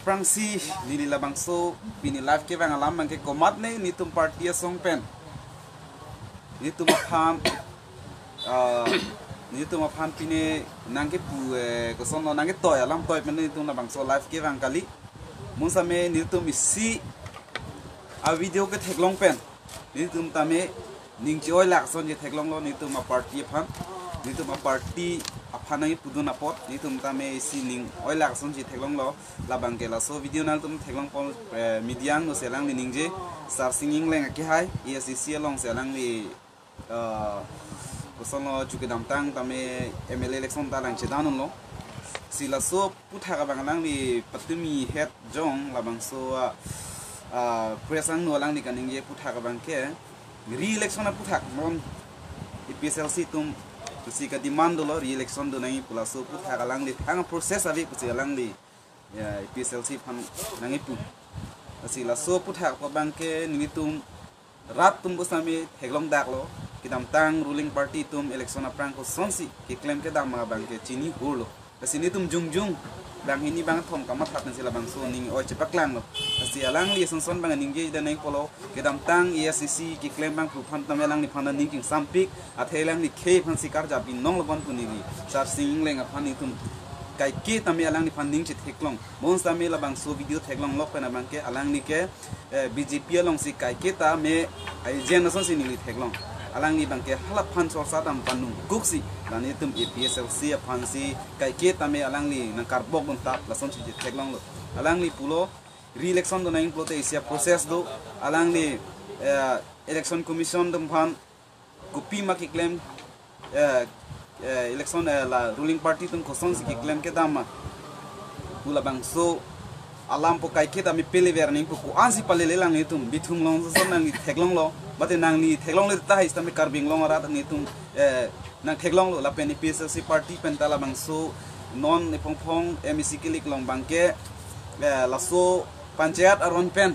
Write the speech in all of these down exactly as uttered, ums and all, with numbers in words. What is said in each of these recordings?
Aphrangsi neli labangso pini live kevang alam abangke komatne netum party asong pen netum aphan, ah, netum aphan pine nangkepu, eh, kosonlo nangketoi alam toi pen netum labangso live kevang kali. Bonsitame netum isi a-video ketheklong pen netum tame ning chi-oilak asonsi theklonglo netum a-party aphan. Netum a-party aphan nangkepudun apot netum tame isi ning oilak asonsi theklonglo. Labangke laso video nangtum theklongpo, eh, media angno si alangli ningje, Sarsing Engleng akehai, A S D C alongsi alangli, eh, kosonlo chu kedamtang tame M L A election ta lang chedan unlo. Si laso aputhak abang alangli patumi het jong labangso, ah, ah, press angno alangli kaningje aputhak abangke re-election aputhak non A P H L C atum si ka-demand dolo, re-election do nangji pu, laso aputhak alangli thang process ave pusi alangli, ya, A P H L C aphan nangkipu. Si laso aputhak abangke netum rat atum bonsitame theklongdaklo, kedamtang ruling party atum election aphrang kosonsi keklem kedam abangke chini hurlo. Lasi netum jongjong, bang hini bang thom kamatha pensi labangso ning oi chepaklanglo. Lasi alangli asonson abang ningje dan nangpulo, kedamtang A S D C keklem abang pu aphan tame alangliphan ning kingsampik, athe alangli khei aphansi karjap binong lo bon pu neli Sarsing Engleng aphan netum kaike tame alangliphan ning chetheklong. Bonsitame labangso video theklonglok pen abangke alangli ke, eh, B J P alongsi kaike tame agent asonsi neli theklong. Alangli abangke hala aphan sorsa dam panung kuksi, la netum A P H L C aphansi kaike tame alangli nangkarbok dun tap lasonsi theklonglo. Alangli pulo re-election do nangji pulote isi a-process do, alangli, eh, election commission atum aphan kopima keklem, eh, eh, election, eh, la ruling party atum kosonsi keklem kedam ma pu labangso alam pu kaike tame pele ver nangji pu ko-ansi palele lang netum Bithung along ason nangli theklonglo, mate nangli theklongle tahai sitame Karbi Anglong arat netum, eh, nangtheklonglo, lapen A P H L C party pen ta labangso non Ephongphong M A C kilik along abangke, eh, laso panchayat aron pen,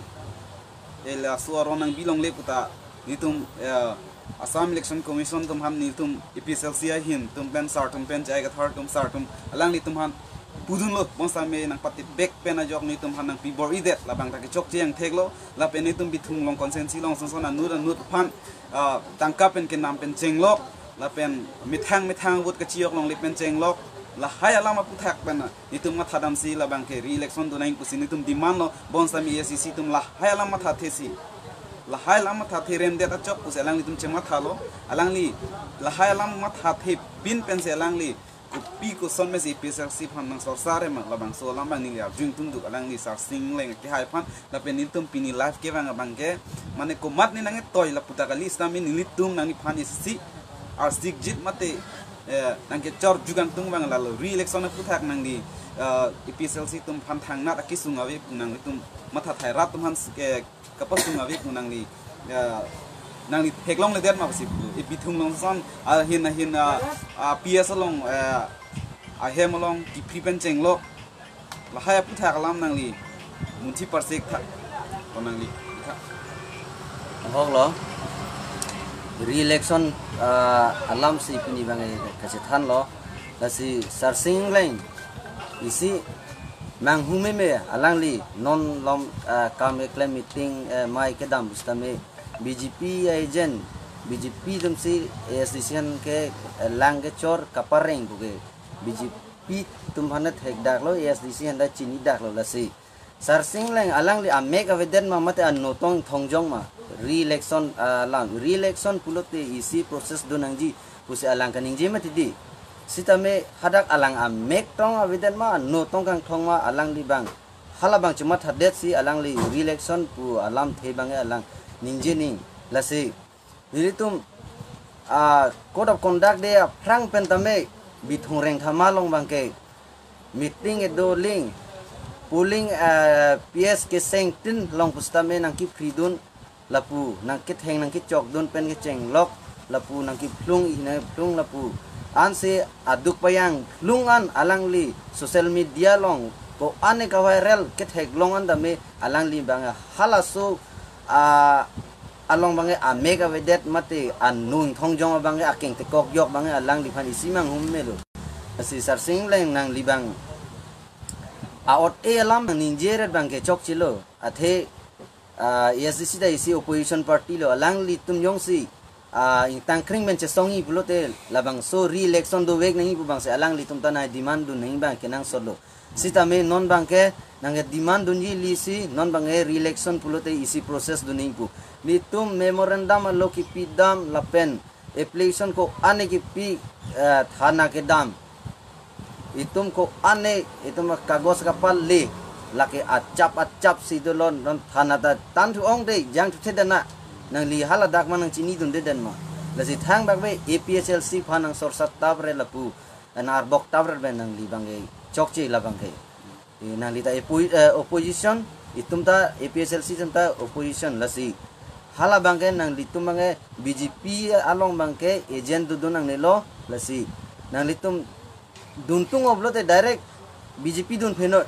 eh, laso aron nangbilongle puta netum, eh, Assam Election Commission atum aphan netum A P H L C ahin atum pen sar atum pen J I Kathar atum sar atum alanglitum aphan pudunlo, bonsitame nangpatibek pen ajok netum aphan nangpi bor-idet, labang ta kechokche angthek lo, lapen netum Bithung along constituency along asonson anut anut aphan, ah, tangka pen kenam pen chenglok, lapen methang methang vote kachiyok longle pen chenglok, lahai alam aputhak pen netum mathadamsi labangke re-election do nangji pusi netum demand lo, bonsitame A S D C atum lahai alam mathathesi, lahai alam mathathe remdet achok pusi alanglitum chemathalo, alangli lahai alam mathathe pin pensi alangli kopi koson mesi A P H L C aphan nangsorsare ma, labangso alam abang neli arju ingtungduk alangli Sarsing Engleng akehai aphan, lapen netum pini live kevang abangke, mane komatne nangketoi lapu ta kali sitame nelitum nangliphan isi arsikjit mate, eh, nangkechor jugangtung abang lalo, re-election aputhak nangli, eh, A P H L C atum aphan thangnat akesung ave pu nanglitum mathathai rat atum aphan, eh, kapasung ave pu nangli, eh, nangli theklongledet ma pusi pu. I Bithung along ason ahin ahin, ah, ah, P S along, eh, ahem along kiphri pen chenglok, lahai aputhak alam nangli munthi parsik tha, ko nangli tha. Ahok lo, re-election, ah, alamsi pini abang kachethanlo, lasi Sarsing Engleng isi manghumeme alangli non lom, ah, kam keklem meeting, eh, mei kedam sitame B J P agent, B J P atumsi A S D C aphan ke, eh, lang kechor kapareng puke. B J P atum aphan thekdaklo, A S D C aphan ta chinidaklo lasi. Sarsing Engleng alangli amek avedet ma mate anotong thongjong ma. Re-election, ah, alam. Re-election pulote isi process do nangji pusi alang kaningje mati di. Sitame hadak alang amek tong avedet ma, anotong kangthong ma alangli abang. Hala abang chemathadetsi alangli re-election pu alamthe abang alang ningje nang. Lasi nelitum, ah, code of conduct day aphrang pen tame Bithung Rengthama along abangke meeting kedo aling, polling, ah, P S kesengtin along pusitame nangkiphridun, lapu nangketheng nangkechokdun pen kechenglok, lapu nangkiphlung, i nangkiphlung lapu. Ansi aduk payang phlung an alangli social media along ko-an ke viral ketheklong an tame alangli abang halaso, ah, along abang amek avedet mate anung thongjong abang akeng tekok yok abang alangliphan isi manghumelo. Lasi Sarsing Engleng nangli abang a-ot-e alam ningje ret abangke chokchelo. Athe, ah, A S D C ta isi opposition party lo, alanglitum jongsi, ah, ingtangkring pen chesongji pulote labangso re-election dovek nangji pu abangsi alanglitum ta nangdemand dun nangji abang kenangsotlo. Sitame non abangke nangke demand dunji lisi, non abangke re-election pulote isi process dun nangji pu. Nelitum memorandum alo kipidam lapen application ko-an kipi, eh, thana kedam. Itum ko-an, itum kagos kapal le, lake achap achap si dolo, non thana ta than thu-ong de, jang thu the dana. Nangli hala dak ma nangchinidunde den ma. Lasi thangbak ave A P H L C aphan nangsorsa tap re lapu, nang-arbok tap re pen nangli abangke chokche labangke. Eh, nangli ta oppo-, eh, opposition, itum ta A P H L C itum ta opposition lasi. Hala abangke nanglitum abangke B J P along abangke agent dodun nangnelo lasi. Nanglitum dun tung-o pulote direct B J P dun pheno.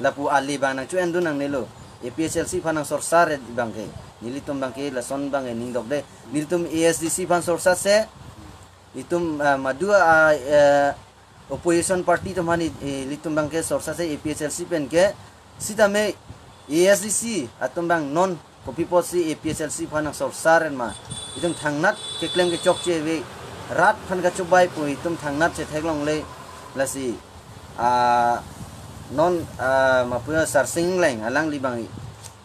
Lapu ale abang nangcho-endun nangnelo. A P H L C aphan nangsorsa re abangke. Nelitum abangke lason abangke ning dokde. Nelitum A S D C aphan sorsa se. Itum, ah, madu, ah, eh, opposition party atum aphan i-, eh, nelitum abangke sorsa se A P H L C pen ke, sitame A S D C atum abang non kopi apotsi A P H L C aphan nangsorsa re ma. Itum thangnat keklem ke chokche ave, rat aphan kachobai pu itum thangnat chetheklongle lasi, ah, non, ah, mapuya Sarsing Engleng alangli abang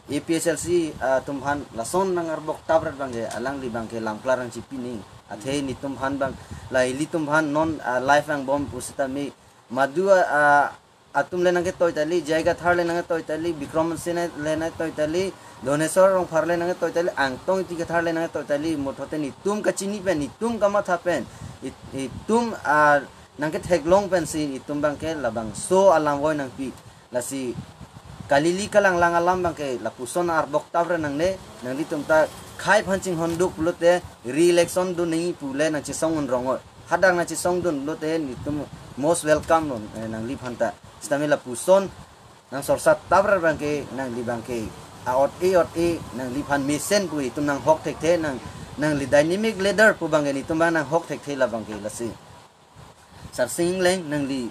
A P H L C, ah, atum aphan lason nang-arbok tap re abangke alangli abangke lamklar nangchipini. Athe nelitum aphan abang, la ilitum aphan non, ah, live angbom pusitame madu, ah, atum le nangketoi tali, J I Kathar le nangketoi tali, Bikram Hanse le nangketoi tali, Dhoneswar Rongphar le nangketoi tali, Angtong Ingti Kathar le nangketoi tali, muthote nelitum kachini pen, nelitum kamatha pen, it-, itum, ah, nangketheklong pensi itum abangke labangso alam voi nangpi. Lasi kalili kalanglang alam abangke lapuson arbok tap re nangne, nanglitum ta khei aphan chinghon duk pulote re-election dun nangji pule nangchesong un rong-oi. Hadak nangchesong dun pulote nelitum most welcome lo, eh, nangliphan ta. Sitame lapuson nangsorsa tap re abangke, nangli abangke a-ot-e ot-e nangliphan mesen pu itum nanghok thekthe, nang, nangli dynamic leader pu abangke nelitum abang nanghok thekthe labangke lasi. Sarsing Engleng nangli,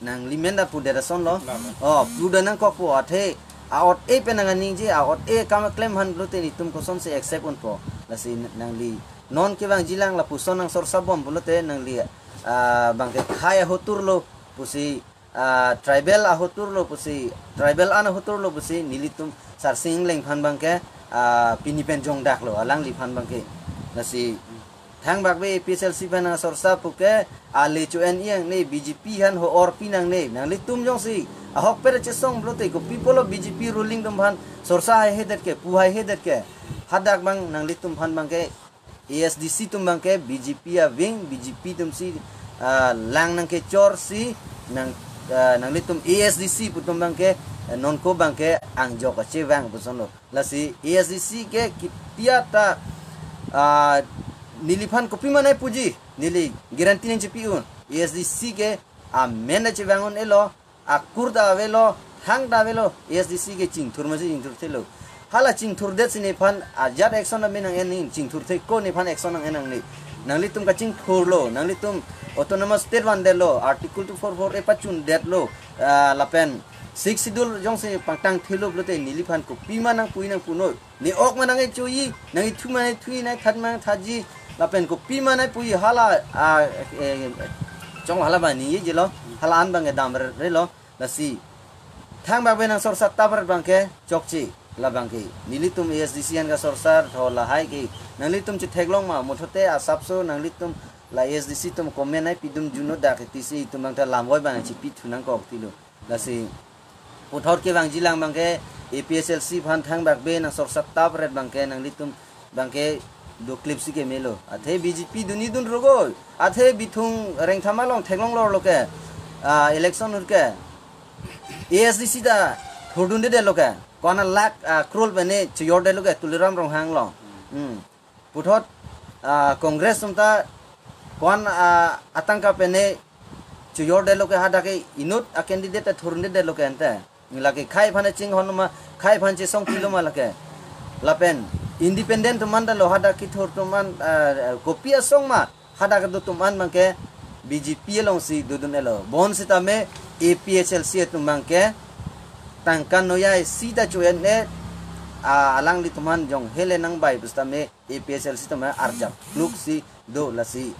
nangli men ta pu derason lo. La, la. Oh, pu da nangkokpo athe a-ot-e pen nang ningje, a-ot-e akam keklem aphan pulote nelitum kosonsi accept unpo. Lasi nangli non kevangjilang lapuson nangsorsa bom pulote nangli, ah, abangke khei ahotur lo pusi, ah, tribal ahotur lo pusi, tribal an ahotur lo pusi, nelitum Sarsing Engleng aphan abangke, ah, pini pen jongdak lo, alangliphan abangke. Lasi, thangbak ave A P H L C aphan nangsorsa puke, ale cho-en-i nangne, B J P aphan ho-or pi nangne, nanglitum jongsi, ahokpet chesong pulote kopi pulo B J P ruling atum aphan, sorsa haihedet ke, pu haihedet ke, hadak abang nanglitum aphan abangke, A S D C atum abangke B J P a-wing, B J P atumsi, ah, lang nangkechorsi, nang, ah, nanglitum A S D C pu atum abangke, eh, nonko abangke angjok achevang puson lo. Lasi A S D C ke kitia ta, ah, neliphan kopima nangpuji, neli guarantee nangchipi un. A S D C ke amen ta chevang un-elo, akur ta avelo, thang ta avelo, A S D C ke chingthur masi chingthurthelo. Hala chingthurdetsi nephan ajat action amen nang-en nangji, chingthurthe ko nephan action nang-en nangne. Nanglitum kachingthur lo, nanglitum autonomous state vandetlo, Article two four four A pachundet lo, ah, lapen Sixth Schedule jongsi pangtangthelo pulote neliphan kopima nangpui nangpunoi. Ne ok ma nangkechoji, nangkethu ma nangkethuji, nangkethat ma nangkethatji, lapen kopima nangpuji hala, ah, eh, chong hala abang ningje lo, hala an abang kedam re, re lo, lasi. Thangbak ave nangsorsa tap re abangke, chokche, labangke. Nelitum A S D C aphan kasorsa, tho lahai ke, nanglitum chetheklong ma, muthote asapso, nanglitum la A S D C atum comment nangpidun juno dak tisi itum abang ta lam voi abang chipi thu nangkok tilo. Lasi puthot kevangjilang abangke A P H L C aphan thangbak ave nangsorsa tap re abangke nanglitum abangke doklipsi kemelo. Athe B J P dunji dun rogoi. Athe Bithung Rengthama along theklong lor lo ke. Ah, election hur ke. A S D C ta thurdundedet lo ke. Ko-an lakh, ah, crore pen ne chejordetlo ke Tuliram Ronghang along. Hmm. Puthot, ah, Congress atum ta ko-an, ah, atangka pen ne chejordetlo ke hadak ke inut a-candidate ta thurundedet lo ke ante. Lake khei aphan chinghon ma, khei aphan chesong pilo ma lake. Lapen independent atum an ta lo hadak kethur atum an, ah, kopi asong ma hadak kedo atum an abangke B J P alongsi dodun-elo. Bonsitame A P H L C atum abangke tangka noyai sita choyan e, ah, alanglitum aphan jong hele nangbai pusitame A P H L C atum arjap kluk si do lasi.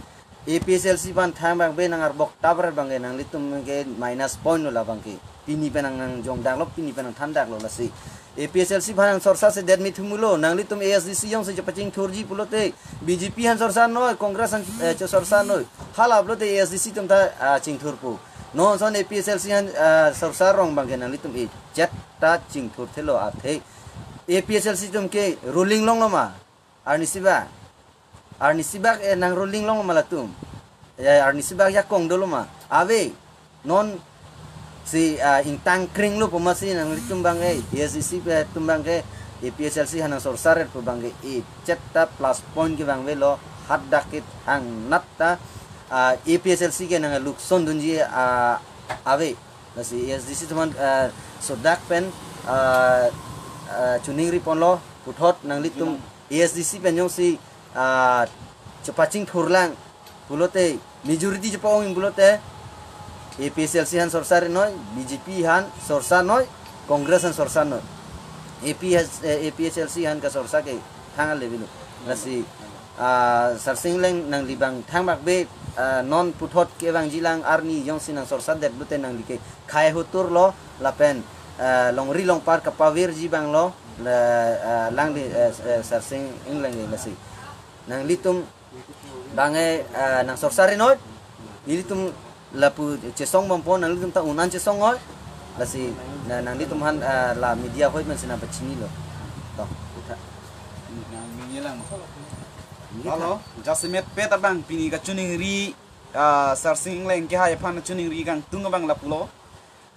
A P H L C aphan thang abang be nang arbok tabar abang ke nanglitum ke minus point lo labang ke. Pini pen nang nang jongdaklo, pini pen nang thandaklo lasi. A P H L C aphan nang sorsa sedet mi thumulo, nanglitum A S D C jongsi chepachingthurji pulote, B J P aphan sorsa noi, Congress aphan, eh, che sorsa noi. Hala pulote A S D C atum ta, ah, chingthurpo. Non ason A P H L C aphan, ah, sorsa rong abang ke nanglitum echet ta chingthurthelo athe. A P H L C atum ke ruling longlo ma? Arnisi bak. Arnisi bak, eh, nang ruling long ma latum. Eh, arnisi bak jakong dolo ma? Ave. Non si, ah, ingtang kring lo pu ma si nanglitum abang ke, A S D C atum abang ke, A P H L C aphan nang sorsa ret pu abang ke, echet ta plus point ke abang avelo, hadak ke thangnat ta, ah, A P H L C ke nang lukson dunji, ah, ave. Lasi A S D C atum aphan, ah, sodak pen, ah, ah, choningri ponlo, puthot nanglitum A S D C pen jongsi, ah, chepachingthurlang pulote, majority chepa-ong pulote, A P H L C aphan sorsa ri noi, B J P aphan sorsa noi, Congress aphan sorsa noi. A P H, eh, A P H L C aphan kasorsa ke thang ale bilo. Lasi, ah, Sarsing Engleng nangli abang thang bak be, ah, non puthot kevangjilang arni jongsi nang sorsa det pulote nangli ke khei hotur lo lapen, ah, longri longpar kapavirji abang lo, la, ah, alangli, eh, eh, Sarsing Engleng lasi. Nanglitum abang ke, ah, nang sorsa ri noi, nelitum lapu chesong bompo, nanglitum ta un-an chesong noi. Lasi, na, nanglitum aphan, ah, la media hoi man si nang pachinilo. To. Halo, jasemet pet abang pini kachoningri, ah, Sarsing Engleng kehai aphan choningri kangtung abang lapulo.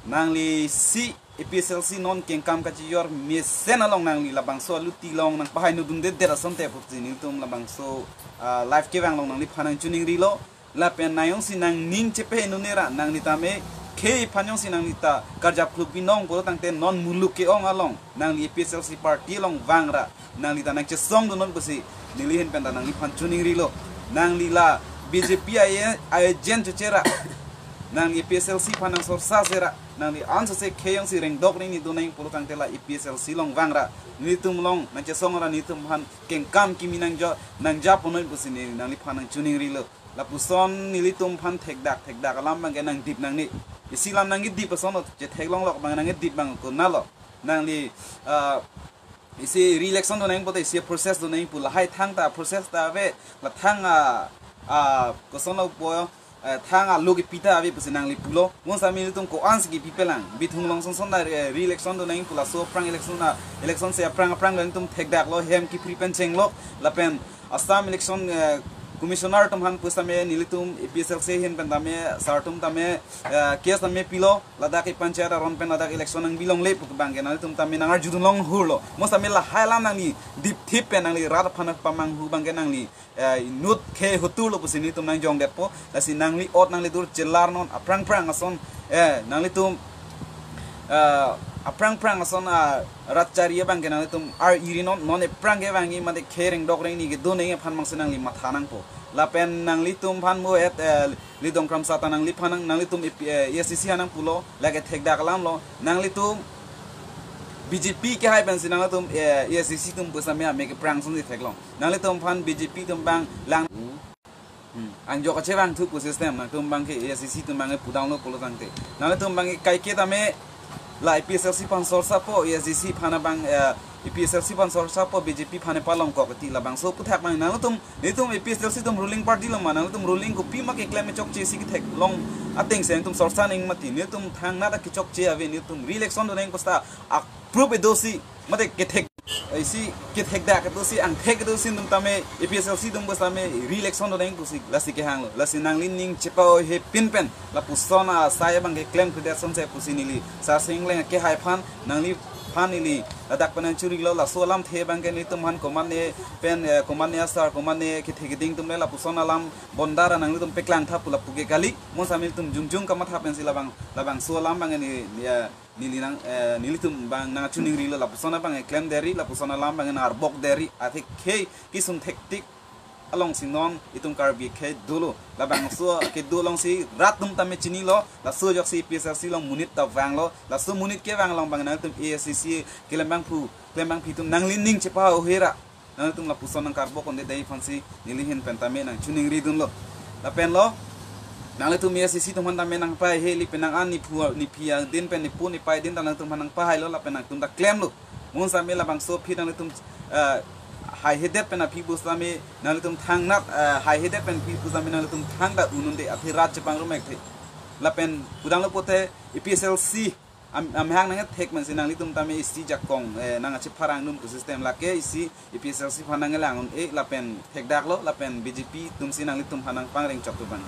Nangli si A P H L C non kengkam kachijor mesen along nangli labangso aluti along nang pahai nudun dedet asonte pusi nelitum labangso, ah, live kevang along nangliphan nang choningrilo. Lapen nang jongsi nangning chepe nune ra nangli tame khei aphan jongsi nangli ta karjap kluk binong pulo tangte non muluk ke-ong along nangli A P H L C party along vang ra nangli ta nang chesong dunnon pusi neli ahin pen ta nangliphan choningrilo. Nangli la B J P ai, ai jen choche ra nangli A P H L C aphan nang sorsa se ra nangli ansose khei jongsi rengdok ringni do nang pulo tangte la A P H L C along vang ra nelitum along nang chesong ra nelitum aphan kengkam kimi nang jo nang ja ponoi pusi ne nangliphan nang choningrilo. Lapuson nelitum aphan thekdak thekdak alam abang ke nang dip nangne. Isi alam nang dip ason lo, chetheklonglok abang nang dip abang konatlo. Nangli, ah, isi re-election do nang pulote isi process do nang pu lahai thang ta process ta ave, la thang a, a, koson lo po, eh, thang a lo kipi ta ave pusi nangli pulo. Mo sami nelitum ko-ansi kipi pelang. Bithung along sonson ta, eh, re-election do nang pu laso aphrang election na, election se aphrang aphrang nelitum thekdaklo hem kipri pen chenglok. Lapen Assam Election, eh, Commissioner atum aphan pusitame nelitum A P H L C ahin pen tame, sar atum tame, eh, case tame pilo, ladak i panchayat aron pen ladak election nang bilongle pu abang ke nangtum tame nang arjudun longhurlo. Mo sami lahai alam nangli dipthip pen nangli rat aphan pamanghu abang ke nangli, eh, inut khei hotur lo pusi nelitum nang jongdetpo, lasi nangli ot nangli dur chelar non aphrang phrang ason, eh, nanglitum, eh, aphrang phrang ason, ah, rat chari abang ke nanglitum ar-iri non, non ephrang kevangji mate khei rengdok ringni kedo nang aphan mangse nangli matha nangpo. Lapen nanglitum aphan mo et, eh, Lidong Kramsa ta nangliphan nang, nanglitum A P, eh, A S D C aphan nang pulo, lake thekdak alam lo, nanglitum B J P kehai pensi nanglitum, eh, A S D C atum pusitame ame kephrang asonsi theklong. Nanglitum aphan B J P atum abang lang. Hmm. Angjok kachevangthu pu system, nangtum abang ke A S D C atum abang ke pudang lo pulo tangte. Nanglitum abang ke kaike tame la A P H L C aphan sorsapo, A S D C aphan abang, eh, A P H L C aphan sorsapo, B J P aphan palongkok ti labangso aputhak abang nangtum, nelitum A P H L C atum ruling party lo ma, nangtum ruling kopi ma keklem chokche si ketheklong ateng si nangtum sorsa nang mati, nelitum thangnat kechokche ave, nelitum re-election do nang pusta approve dosi, mate kethek, isi kethekdak dosi, angthek dosi nangtum tame, A P H L C atum pusitame re-election do nang pusi, lasi kehang lo, lasi nangli ning chepa-oi he pin pen, lapuson asai abang keklem khudet asonsi pusi neli Sarsing Engleng kehai aphan, nangliphan neli ladak pen nang chorilo, laso alamthe abang ke nelitum aphan komatne pen, eh, komatne asar, komatne kethe keding atum le lapuson alam bondara nanglitum peklangtha pu lapu ke kali, mo sami nelitum jongjong kamatha pensi labang, labangso alam abang ni, ya, neli nang, eh, nelitum abang nang choningrilo, lapuson abang keklem deri, lapuson alam abang nang arbok deri, athe khei kesung thektik alongsi non itum Karbi akhei dolo. Labangso kedo alongsi rat atum tame chinilo, laso ajoksi A P H L C along monit ta vanglo, laso monit kevang along abang nangtum A S D C keklem abangphu, klem abangpi atum nanglining chepa-ohera. Nangtum lapuson nangkarbok un-e dei aphansi neli ahin pen tame nangchiningri dunlo. Lapen lo, nanglitum A S D C atum aphan tame nangpahai heli penang an nephu nephi adin pen nepo nepei adin ta nangtum aphan nangpahailo lapen nangtum ta klemlo. Mo setame labangso aphi nanglitum, eh, haihedet pen aphi pusitame nanglitum thangnat, eh, haihedet pen aphi pusitame nanglitum thangta un-un-e, athe rat chepangrum ekthe. Lapen pudanglo pulote A P H L C am-, amahang nangthek mansi nanglitum tame isi jakong, eh, nangchepharang dun pu system lake isi A P H L C aphan nangkelang un-e lapen thekdaklo lapen B J P atumsi nanglitum aphan nangpangrengchok tu abang.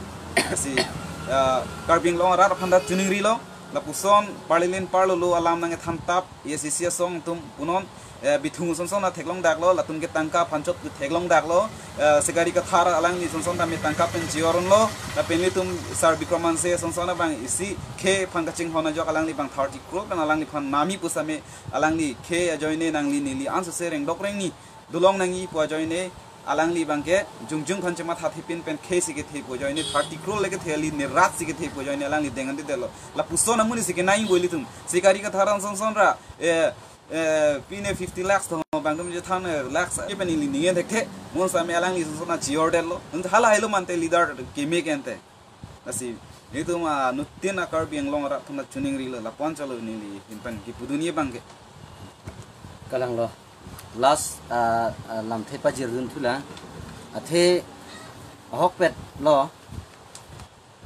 Lasi, eh, Karbi Anglong arat aphan ta chiningrilo, lapuson parlilin parlolo alam nangkethan tap, A S D C asong atum punon, eh, bithung ason ason ta theklongdaklo, latum ke tangka aphan chot theklongdaklo, eh, Sirkari Kathar alangli ason ason tame tangka pen chi-or unlo, lapen ilitum Sir Bikram Hanse ason ason abang isi khei aphan kachinghon ajok alangli abang thirty crore pen alangliphan nami pusitame alangli khei ajoine nangli neli ansose rengdok rengni dolong nangji pu ajoine alangli abangke jongjung aphan chematha thepin pen khei si kethe pu ajoine thirty crore le kethe, ili ne rat si kethe pu ajoine alangli deng-an dedetlo. Lapuson amonit si kenangji bo ilitum. Sirkari Kathar ason ason ra, eh, eh, pine fifty lakhs tong abang atum chethan, eh, lakhs ke pen ili ning-e thekthe. Mo setame alangli ason ason ta chi-or detlo. Nang hala helo mante leader keme ke ante. Lasi, itum, ah, anuttin a-Karbi Anglong arat atum ta chiningrilo, lapu-an chalo neli ahin pen kipu dun-e abangke. Kalanglo. Last, ah, ah, lamthe pajir dun thulang. Athe ahokpet lo,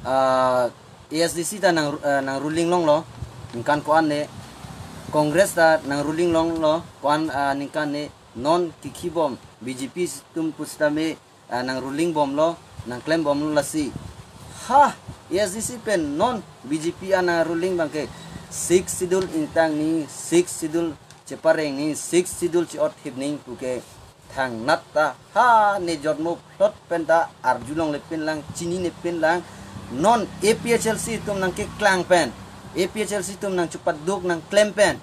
ah, A S D C ta nang, ah, nang ruling longlo, ningkan ko-an ne, Congress ta nang ruling longlo, ko-an, ah, ningkan ne, non kikhibom B J P atum pusitame, ah, nang ruling bomlo, nang klem bomlo lasi. Ha, A S D C pen non B J P an nang ruling abangke Sixth Schedule ingtang nangji, Sixth Schedule chepareng nangji, Sixth Schedule chi-ot hip nangji puke thangnat ta ha ne jotmo plot pen ta arjulongle pinlang, chinine pinlang, non A P H L C atum nangkeklang pen, A P H L C atum nangchepaduk nangklem pen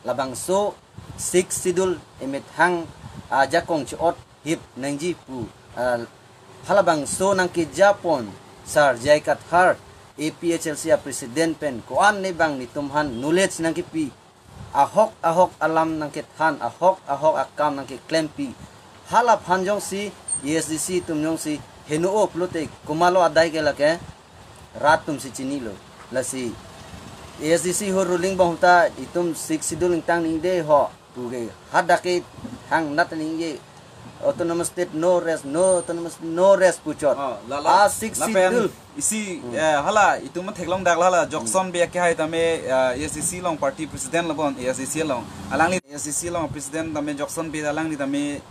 labangso Sixth Schedule emethang ajakong chi-ot hip nangji pu, ah, halabangso nangkejapon Sir J I Kathar A P H L C a-president pen ko-an ne abang netum aphan knowledge nangkepi, ahok ahok alam nangkethan, ahok ahok akam nangkeklempi. Halaphan jongsi A S D C atum jongsi heno-o pulote komatlo adai ke lake, rat atumsi chinilo. Lasi A S D C ahut ruling bom ta itum Sixth Schedule ingtang nangji dei ho puke, hadak ke thangnat nangji, Autonomous State no rest, no Autonomous, no rest puchot. Oh, lalo. A Sixth Schedule. Lapen isi, hmm, eh, hala itum theklongdak hala Johnson Bey kehai tame, eh, A S D C along party president lo bon, A S D C along. Alangli A S D C along president tame Johnson Bey, alangli tame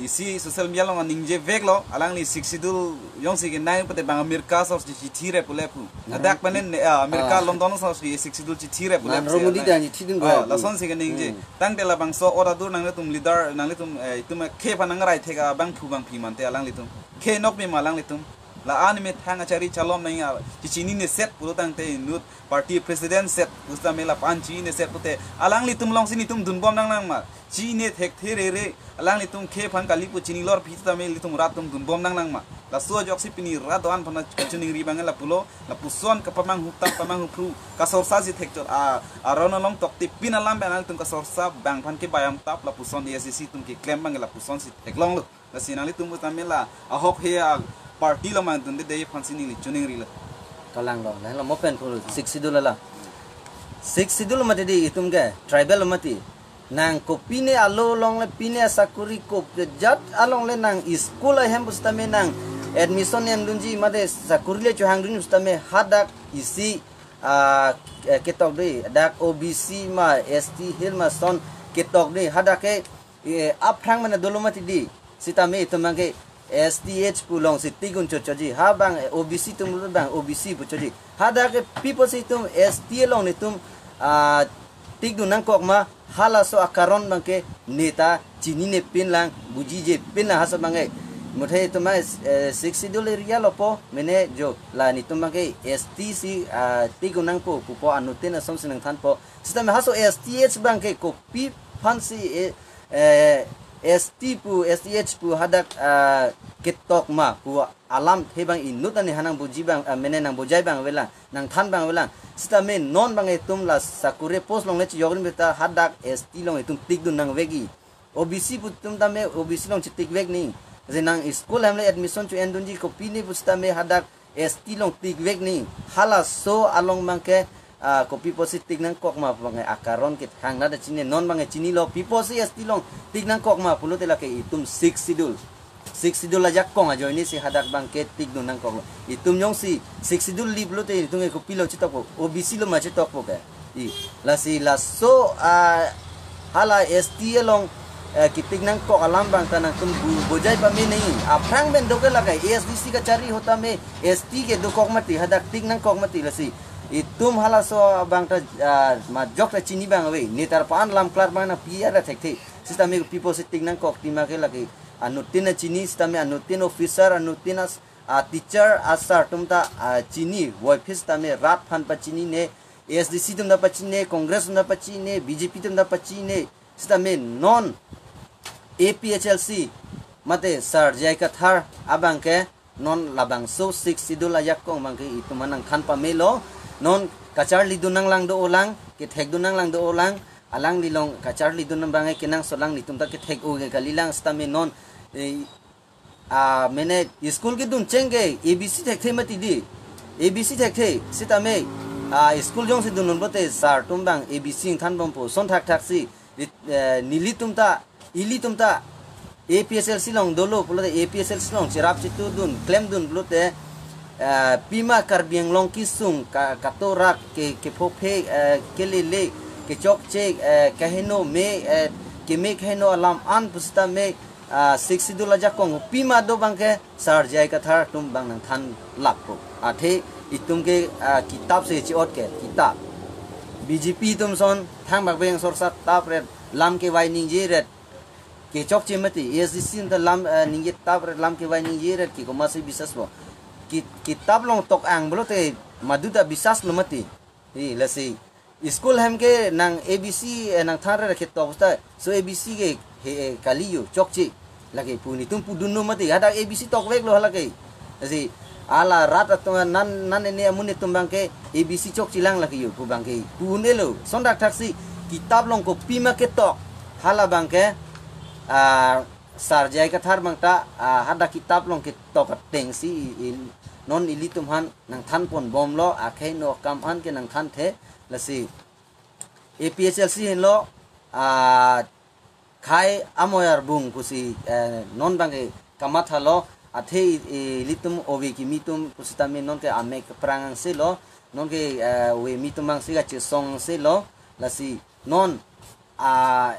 isi social media along ningjeveklo, alangli Sixth Schedule jongsi kenang pute bang America asosi chithi re pule pu. Hadak panen, eh, America, ah, London asosi Sixth Schedule chithi re pule pu Narendra Modi alang. Dan chithi dun, oh, pu. Lasonsi keningje. Hmm. Tangte labangso ora dur nanglitum leader, nanglitum, eh, itum khei aphan nangrai thek abangphu bangpi mante alanglitum. Khei nokbe ma alanglitum. La-an methang achari chalom nangji, ah, chichinine set pulo tangte inut party president set pusitame lapu-an chinine set pute alanglitum alongsi netum dunbom nanglang ma. Chinine thekthe rere, alanglitum khei aphan kali pu chinilor pusitame ilitum rat atum dunbom nanglang ma. Laso ajoksi pini rat do-an aphan kachiningri abang lapulo, lapuson kapamanghu tap pamanghu phru, kasorsa si thekchot, a, aron along toktipin alam pen alanglitum kasorsa abang aphan kebayam tap, lapuson A S D C atum keklem abang lapusonsi theklonglo. Lasi nanglitum pusitame la ahok he a-party lo mang dunde dei aphansi neli chiningrilo. Kalanglo, lahelo mo pen pu Sixth Schedule la. Sixth Schedule mati dei itum ke, tribal mati. Nang kopine alo alongle pine sakuri kop jat alongle nang school ahem pusitame nang admission em dunji mate sakuri le chohang dunji pusitame hadak isi, ah, eh, ketok dei, dak O B C ma, S T Hill ma ason ketok dei, hadak ke, eh, aphrang mane dolo mati dei, sitame itum abangke S T H pu alongsi tik un chochoji. Ha abang, eh, O B C atum lo abang O B C pu choji. Hadak ke pi apotsi itum S T along netum, ah, tik dun nangkok ma, halaso akaron abangke neta chinine pinlang, bujije pinlang halaso abangke. Muthe itum ma, eh, Sixth Schedule area lo po, mene jo la netum abangke S T si, ah, tik un nangpo pupo anuttin asonsi nangthanpo. Sitame halaso S T H abangke kopi aphansi, eh, eh, S T pu, S T H pu hadak, ah, ketok ma pu alamthe abang inut ani ha nang buji abang, ah, mene nang bujai abang avelang, nang than abang avelang. Sitame non abang itum la sakuri post along le chiyok rim beta hadak S T along itum tikdun nangvekji. O B C pu atum tame O B C along chitikvek ni. Je nang school hem le admission cho-endunji kopine pu sitame hadak S T along tikvek ni. Halaso along abangke, ah, kopi pusi tik nangkok ma abang akaron ke thang nada chini, non abang chinilo, pi pusi S T along tik nangkok ma pulote lake itum Sixth Schedule. Sixth Schedule ajakong ajoine si hadak abangke tikdun nangkoklo. Itum jongsi Sixth Schedule li pulote itum ke kopilo chitokpo, O B C lo ma chitokpo ke. I, lasi laso, ah, hala S T along, eh, kitik nangkok alam abang ta nangtum bu-, bujai pame nangji. Aphrang pen do ke lake A S D C kachari ahut tame S T ke dokok mati, hadak tik nangkok mati lasi. Itum halaso abang ta, ah, majok ta chini abang ave. Netar pan lam klar abang nangpi ara thekthe. Sitame pi pusi tik nangkok tima ke lake anuttin chini, sitame anuttin officer, anuttin as-, ah, teacher, asar atum ta, ah, chini, voiphit sitame rat aphan pachinine, A S D C atum ta pachinine, Congress atum ta pachinine, B J P atum ta pachinine, sitame non A P H L C, mate Sir J I Kathar abangke non labangso Sixth Schedule ajakong abangke itum nangthan pamelo, non kacharlidun nanglang do-olang, kethekdun nanglang do-olang, alanglilong kacharlidun abangke kenangsot alanglitum ta kethek-o ke kalilang sitame non, eh, ah, mene school kedun cheng ke A B C thekthe mati di. A B C thekthe, sitame, ah, school jongsi dundun pulote sar atum abang A B C ingthan bompo, son thakthak si, it-, eh, nelitum ta, ilitum ta, A P H L C along dolo pulote, A P H L C along cherap chitudun, klemdun pulote, eh, pima Karbi Anglong kesung ka, katorak ke, kephophe, eh, kelele, kechokche, eh, kaheno me, eh, keme kaheno alam an pu sitame, ah, Sixth Schedule ajakong pima do abangke Sir J I Kathar atum abang nangthan lappo. Athe itum ke, ah, kitap si chi-ot ke, kitap. B J P atum son thangbak beng sorsa tapret, lam kevai ningje ret, kechokche mati, A S D C atum ta lam, ah, ningje tapret, lam kevai ningje ret, ke komatsi bisas bo. Ki-, kitap along tok-ang pulote madu ta bisas lo mati. I, lasi school hem ke nang A B C, eh, nangthan re ketok ta, so A B C ke he, eh, kali yo, chokche. Lake pu netum pudunno mati, hadak A B C tokveklo hala ke. Lasi hala rat atum nan, nan ene amun netum abangke A B C chokchelang lake yo pu abangke pu-un-elo. Son thakthak si kitap along kopima ketok, hala abangke, ah, Sir J I Kathar abang ta, ah, hadak kitap along ketok ateng si i, i, non ilitum aphan nangthan pon bomlo, akhei no akam an ke nangthanthe, lasi A P H L C henlo, ah, khei amoi arbung pusi, eh, non abangke kamathalo, athe i, ilitum ove kimi atum pusitame non ke amek prang angse lo, non ke, eh, ove kimi atum angse kachesong angse lo, lasi non, ah,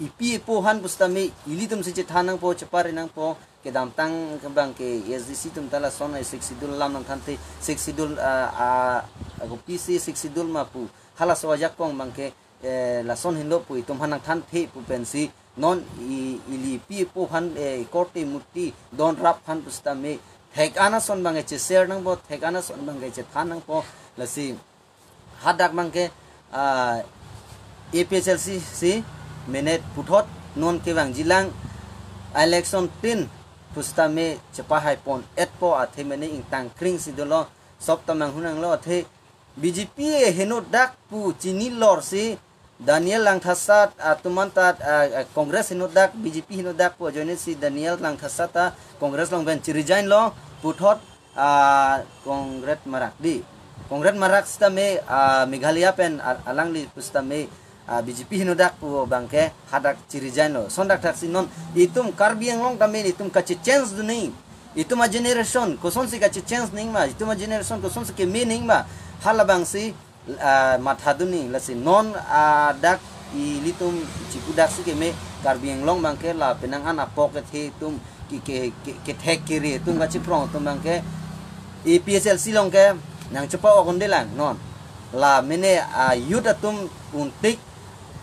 ipi ipo aphan pusitame ilitum si chethan nangpo, chepare nangpo, kedamtang ke abangke A S D C atum ta lason ai Sixth Schedule alam nangthanthe, Sixth Schedule, ah, ah, kopisi Sixth Schedule ma pu, halaso ajakong abangke, eh, lason henlo pu itum aphan nangthanthe pu pensi non i, ili ipi ipo aphan, eh, korte murti don rap aphan pusitame thek-an ason abangke che-share nangpo, thek-an ason abangke chethan nangpo, lasi hadak abangke, ah, A P H L C si mene puthot non kevangjilang election tin pusitame chepahai pon-etpo, athe mene ingtang kring si dolo, sop ta manghunanglo, athe B J P henodak pu chini lor si Daniel Langthasa atum an ta, ah, ah, Congress henodak, B J P henodak pu ajoine si Daniel Langthasa ta Congress along pen chi-resign lo, puthot, ah, Conrad Marak di. Conrad Marak sitame, ah, Meghalaya pen a-, alangli pusitame, ah, B J P henodak pu abangke hadak chi-resign lo. Son thakthak si non itum Karbi Anglong tame itum kache-change dun nangji. Itum a-generation kosonsi kache-change nangji ma, itum a-generation kosonsi keme nangji ma, hala abangsi, ah, mathadun nangji. Lasi non, ah, dak ilitum chipudak si keme, Karbi Anglong abangke la penang an apok kethe atum ke, ke, ke, kethek kere atum kachiprong atum abangke A P H L C along ke nangchepa-ok undelang non. La mene, ah, youth atum untik,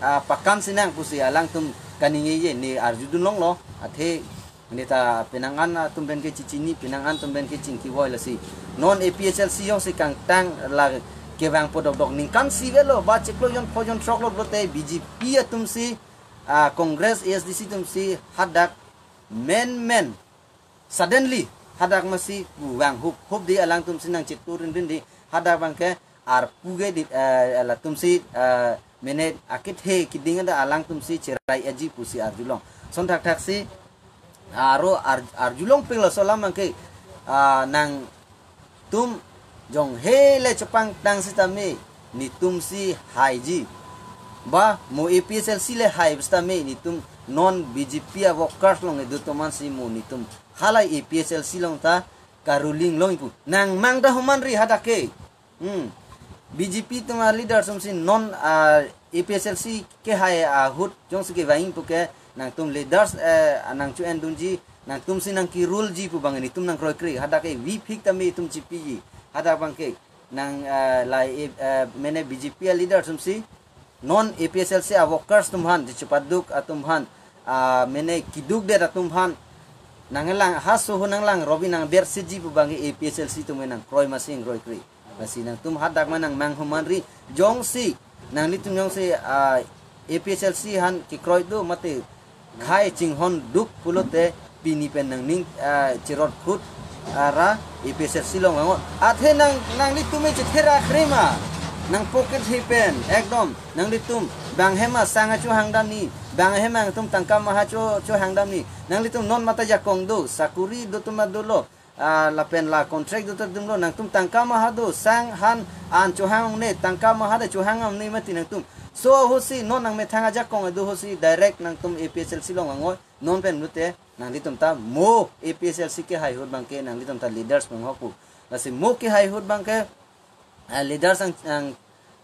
ah, pakan sinang pusi alangtum kaningjeje ne arjudun longlo, athe neta penang an atum pen ke chichini, penang an atum pen ke chingki voi, lasi non A P H L C jongsi kangtang la kevang podokdok ningkan isi avelo, ba chiklo jon pho jon throk lo pulote B J P atum si, ah, Congress, A S D C atum si hadak menmen suddenly hadak masi pu vang hup hup di alangtum si nangchetu rinrin di hadak abangke arpu ke di, eh, latum si, eh, mene akethe keding ada alangtum si cherai aji pusi arjulong. Son thakthak si aro ar, arjulong peng laso alam abangke, ah, nangtum jongsi le chepangtang sitame netum si haiji. Ba mo A P H L C le hai sitame netum non B J P a workers along edu toman si mo netum halai A P H L C along ta karuling longji pu. Nangmang ta homan ri hadak ke. Hmm. B J P atum a leader atum si non, ah, A P H L C kehai ahut jongsi kevang pu ke nangtum leaders, eh, nangcho-en dunji, nangtum si nangkerule ji pu abang netum nangkroikre. Hadak ke V P tame itum chipiji. Hadak abangke nang, eh, lai, eh, mene B J P a leader atum si non A P H L C a workers atum aphan, di chepaduk atum aphan, ah, mene keduk det atum aphan nanglang, ha soho nanglang robi nangber siji pu abangke A P H L C atum nangkroi masi nangkroikre. Lasi nangtum hadak ma nangmang homan ri, jongsi nanglitum jongsi, ah, A P H L C aphan kekroi do mate khei chinghon duk pulote pini pen nangning, ah, chirot khut, ah, ra A P H L C along angot. Athe nang, nanglitum chetherakre ma nang pocket he pen ekdom nanglitum bang hem asang achohang damji, bang hem nangtum tangka maha cho, chohang damji. Nanglitum non mate jakong do, sakuri do atum ma dolo, ah, lapen la contract do atum lo, nangtum tangka maha do, sang han an chohang ne, tangka maha de chohang ne mati nangtum. So ahut si non nangmethang ajakong do ahut si direct nangtum A P H L C along angot, non pen pulote nanglitum ta mo A P H L C kehai ahut abangke nanglitum ta leaders penghok pu. Lasi mo kehai ahut abangke, ah, leaders nang, nang,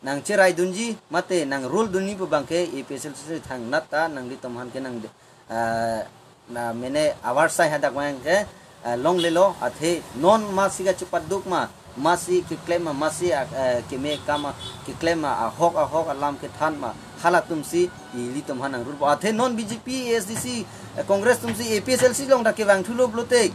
nangcherai dunji mate nangrule dunji pu abangke A P H L C thangnat ta nanglitum aphan ke nang, ah, na mene avarsai hadak abangke, ah, longlelo. Athe non masi kachepaduk ma, masi keklem ma, masi, ah, eh, keme akam ma keklem ma, ahok ahok alam kethan ma, halatum si ilitum aphan nangrule po. Athe non B J P, A S D C, eh, Congress atum si A P H L C along ta kevang thulo pulote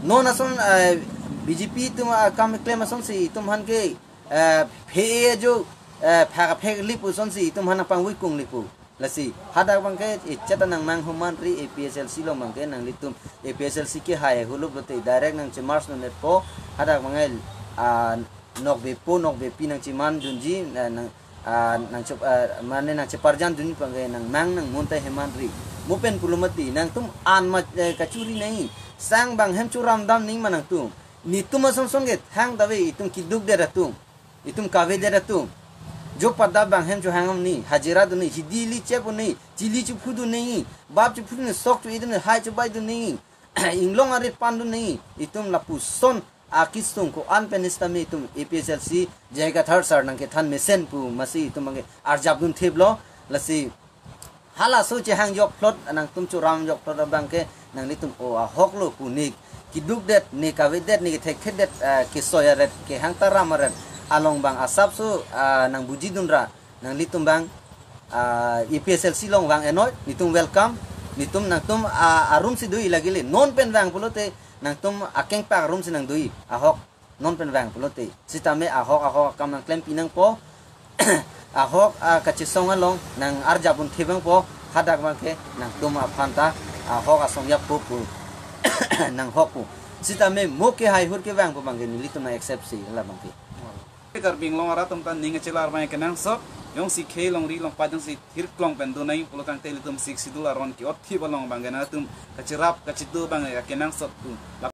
non ason, eh, B J P atum akam keklem ason si itum aphan ke, eh, phe ajo, eh, phak phek lipu ason si itum aphan nangpangvoi kung lipu. Lasi hadak abangke echat nangmang homan ri A P H L C along abangke nanglitum A P H L C kehai ahut lo pulote direct nangchemarch non-et po. Hadak abangke, ah, nokbe po nokbe pi nangcheman dunji, ah, nang, ah, nangchep, ah, mane nangcheparjan dunji abangke nangmang nangmun ta heman ri. Mo pen pulo mati nangtum an ma, eh, kachuri nangji, sang bang hem choram damji ma nangtum. Netum ason son ke thang ta ave, itum keduk det atum, itum kave det atum. Jo pada bang hem chohang damji, hajira dunji, hidi ili chep unji, chili chephu dunji, bap chephu dunji, sok cho-e dunji, hai chobai dunji, inglong arit pan dunji, itum lapuson akesung ko-an pen sitame itum A P H L C J I Kathar sir nangkethan mesen pu masi itum abangke arjap dun thip lo. Lasi halaso chehang jokplot, nangtum choram jokplot abangke nanglitum o ahok lo pu ne keduk det, ne kave det, ne kethek thet det, eh, kesoi aret, kehang taram aret along abang asapso, ah, nangbuji dunra, nanglitum abang, ah, A P H L C along vang enoi, netum welcome, netum nangtum, ah, arum si do-i lagi le, non pen vang pulote nangtum akengpak arum si nangdo-i, ahok non pen vang pulote. Sitame ahok ahok akam nangklempi nangpo. Ahok, ah, kachesong along nang arjap un thip nangpo. Hadak abangke nangtum aphan ta ahok asong yappo pu nanghok pu. Sitame mo kehai ahut kevang pu abangke nelitum nang accept si la abangke. Karbi Anglong arat atum ta ning kachelar abang kenangsot, jongsi khei longri longpat jongsi thirklong pen do nangji pulo tangte ilitum Sixth Schedule aron ke-ot thip along abangke nangtum kacherap kachedo abang kenangsot pu. La